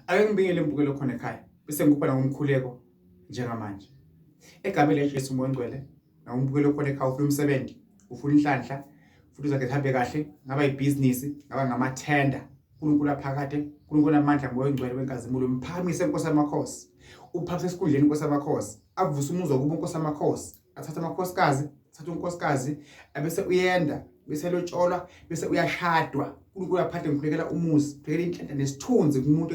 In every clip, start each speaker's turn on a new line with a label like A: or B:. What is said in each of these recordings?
A: Ake ngibingele mbukelo khona ekhaya bese ngikupha nangomkhuleko njengamanje. Egameni likaJesu uMoya oNgcwele nawumbukelo khona ekhaya ufuna umsebenzi, ufuna inhlanhla, ufuna uzakhe zihambe kahle, ngaba ibhizinisi, ngaba ngamathenda. uNkulunkulu aphakade, uNkulunkulu amandla Moya oNgcwele wenkazimulo, mphakamise Nkosi yamakhosi. Uphakamise esikhundleni Nkosi yamakhosi. Avuse umuzi wakubo Nkosi yamakhosi. Athathe amakhosikazi, athathe unkosikazi, abese uyenda, bese lotsholwa, bese uyashadwa. uNkulunkulu aphathe ngikhulekela umuzi, ngikhulekela inhlanhla nesithunzi kumuntu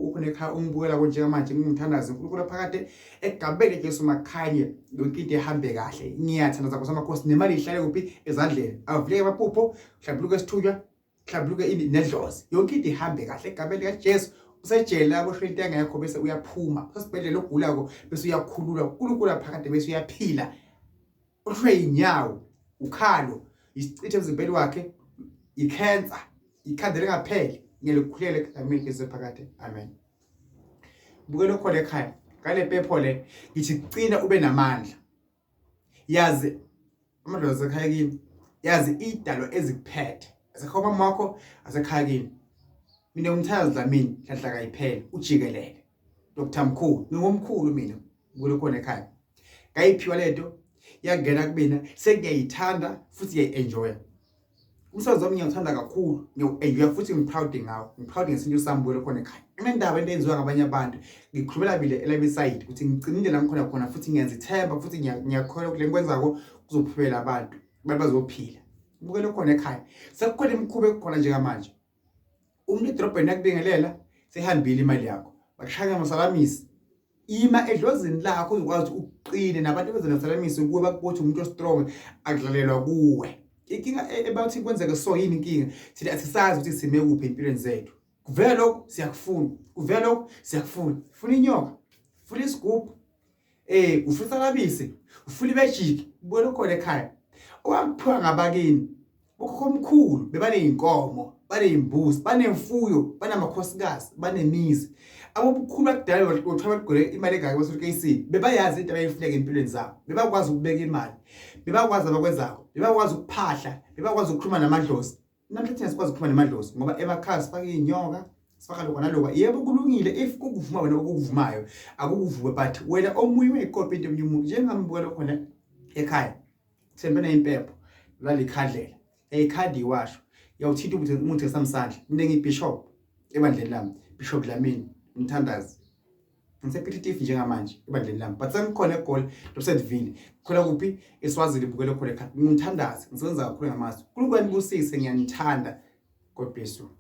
A: okhona ekhaya ongibukela konjengamanje ngingumthandazi. uNkulunkulu aphakade egabele Jesu makhanye yonke into ihambe kahle. Ngiyathandaza Nkosi yamakhosi nemali ihlale kuphi ezandleni. Avuleke amaphupho, hlambuluke isithunywa, hlambuluke ini nedlozi yonke into ihambe kahle egameni likaJesu usejele aboshwe into engekho bese uyaphuma usesibhedlela ogulako bese uyakhululwa uNkulunkulu aphakade bese uyaphila uhlwe inyawo ukhalo isicithe emzimbeni wakhe ikhensa ikhanda lingapheli ngelikhulele egameni likaJesu phakade amen bukela khona ekhaya ngale pepho le ngithi qina ube namandla yazi amadoda asekhaya kini yazi idalo ezikuphethe asekhaya mama wakho asekhaya kini mina ngumthandazi Dlamini hlanhla kayiphele ujikelele Dr Mkhulu ngingumkhulu mina kulo khona ekhaya ngayiphiwa lento yangena kumina sengiyayithanda futhi ngiyayi-enjoya Umsebenzi wami ngiyawuthanda kakhulu, ngiyawu-enjoya futhi ngi-proud ngawo. Ngi-proud ngesintu sami buyele khona ekhaya. Kunendaba into eyenziwa ngabanye abantu. Ngikhulumela bile elami isayidi ukuthi ngigcine la ngikhona khona futhi ngiyazithemba futhi ngiyakholwa ukuthi le ngikwenzako kuzophumela abantu. Abantu bazophila. Bukele khona ekhaya. Sekukhona imikhuba ekukhona njengamanje. Umuntu edrobheni yakubingelela sehambile imali yakho. Bakushaya ngamasalamisi. Ima edlozini lakho uzokwazi ukuthi uqine nabantu abeza nasalamisi kuwe bakubothi umuntu ostrong akudlalelwa kuwe. Inkinga ebathi kwenzeke so yini inkinga? Thina asisazi ukuthi sime kuphi empilweni zethu. Kuvela lokhu siyakufuna. Kuvela lokhu siyakufuna. Funa inyoka. Funa isigubhu. Eh ufuna isalabisi, ufuna imejiki, buyela khona ekhaya. Owakuphiwa ngabakini ukhokho omkhulu bebaneyinkomo, baneyimbuzi, banemfuyo, banamakhosikazi, banemizi. Abobukhulu bakudala kuthiwa bagcwele imali engaka emasukesini, bebayazi into abayifuneka empilweni zabo. Bebakwazi ukubeka imali, bebakwazi abakwenzako, bebakwazi ukuphahla, bebakwazi ukukhuluma namadlozi. Namhlanje thina sikwazi ukukhuluma nemadlozi ngoba emakhaya sifaka iy'nyoka sifaka lokho nalokho yebo kulungile if kukuvuma wena okukuvumayo akukuvume but wena omunye uyayiqopha into omunye umuntu njengami bukela khona ekhaya thembe neyimpepho lalikhandlela yayikhanda iwasho yawuthinta ukuthi umuntu esamsandla mina ngiyibishop ebandleni lami Bishop Dlamini umthandazi ngisePititif njengamanje ebandleni lami but sengikhona eGoli Dobsonville khona kuphi eSwazini bukele khona ekhaya ngimthandazi ngisebenza kakhulu ngamazwi uNkulunkulu anibusise ngiyanithanda God bless you.